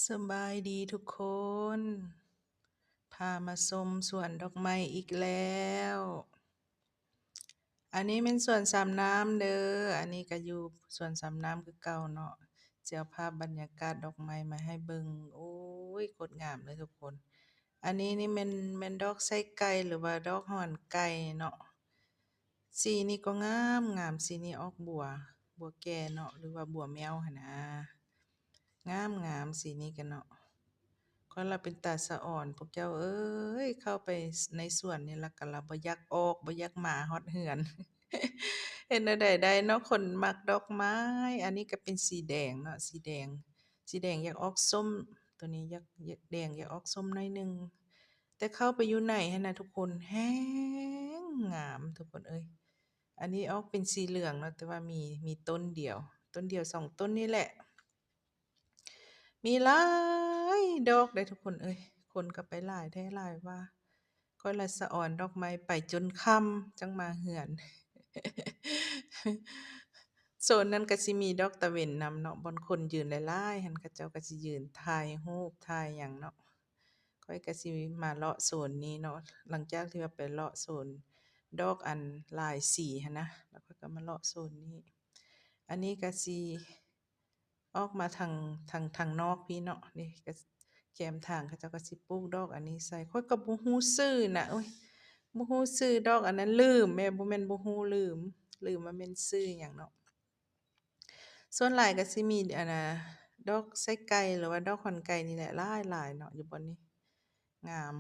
ສະບາຍດີທຸກຄົນ ພາມາຊົມສວນດອກໄມ້ອີກແລ້ວ. ອັນນີ້ແມ່ນສວນສາມນ້ຳເດີ, ອັນນີ້ກໍຢູ່ສວນສາມນ້ຳຄືເກົ່າເນາະ. ຊິເອົາພາບບັນຍາກາດດອກໄມ້ມາໃຫ້ເບິ່ງ. ໂອ້ຍ ໂຄດງາມເລີຍທຸກຄົນ. ອັນນີ້ນີ້ແມ່ນ ແມ່ນດອກໄສ້ໄກ່ ຫຼືວ່າດອກຫອນໄກ່ເນາະ. ສີນີ້ກໍງາມງາມ, ສີນີ້ອອກບົວ ບົວແກ່ເນາະ ຫຼືວ່າບົວແມວຫັ້ນນາ. ງາມງາມ ສີນີ້ກະເນາະ. ຂ້ອຍລະເປັນຕາສະອອນ ພວກເຈົ້າເອີຍ, ເຂົ້າໄປໃນສວນນີ້ລະກະລະບໍ່ຢາກອອກ ບໍ່ຢາກມາຮອດເຮືອນ. ເຮັດແນວໃດໄດ້ເນາະ ຄົນມັກດອກໄມ້. ອັນນີ້ກະເປັນສີແດງເນາະ ສີແດງ ສີແດງຢາກອອກສົ້ມ, ໂຕນີ້ຢາກ ຢາກແດງ ຢາກອອກສົ້ມໜ້ອຍໜຶ່ງ. ແຕ່ເຂົ້າໄປຢູ່ໃນຫັ້ນນະທຸກຄົນ ແຮງງາມທຸກຄົນເອີຍ. ອັນນີ້ອອກເປັນສີເຫຼືອງເນາະ ແຕ່ວ່າມີ ມີຕົ້ນດຽວ ຕົ້ນດຽວສອງຕົ້ນນີ້ແຫຼະ. ມີຫຼາຍດອກເດ້ທຸກຄົນເອີຍ, ຄົນກໍໄປຫຼາຍແທ້ຫຼາຍວ່າ. ຂ້ອຍລະສະອອນດອກໄມ້ໄປຈົນຄ່ຳຈັ່ງມາເຮືອນ. ໂຊນນັ້ນກໍຊິມີດອກຕາເວັນນຳເນາະ, ບ່ອນຄົນຢືນຫຼາຍໆຫັ້ນ ເຂົາເຈົ້າກໍຊິຢືນຖ່າຍຮູບຖ່າຍຫຍັງເນາະ. ຂ້ອຍກໍຊິມາເລາະໂຊນນີ້ເນາະ, ຫຼັງຈາກທີ່ວ່າໄປເລາະໂຊນດອກອັນຫຼາຍສີຫັ້ນນະ ແລ້ວຂ້ອຍກໍມາເລາະໂຊນນີ້. ອັນນີ້ກໍຊິ ອອກມາທາງ ທາງ ທາງນອກພີ້ເນາະ. ນີ້ກໍແຄມທາງ ເຂົາເຈົ້າກໍຊິປູກດອກອັນນີ້ໃສ່. ຂ້ອຍກໍບໍ່ຮູ້ຊື່ນະ ໂອ້ຍ ບໍ່ຮູ້ຊື່ດອກອັນນັ້ນ ລືມ ແມ່ນ ບໍ່ແມ່ນບໍ່ຮູ້ ລືມ ລືມວ່າແມ່ນຊື່ຫຍັງເນາະ. ສ່ວນຫຼາຍກໍຊິມີອັນນ່າ ດອກໄສ້ໄກ່ ຫຼືວ່າດອກຫອນໄກ່ນີ້ແຫຼະ ຫຼາຍໆເນາະ ຢູ່ບ່ອນນີ້ ງາມ.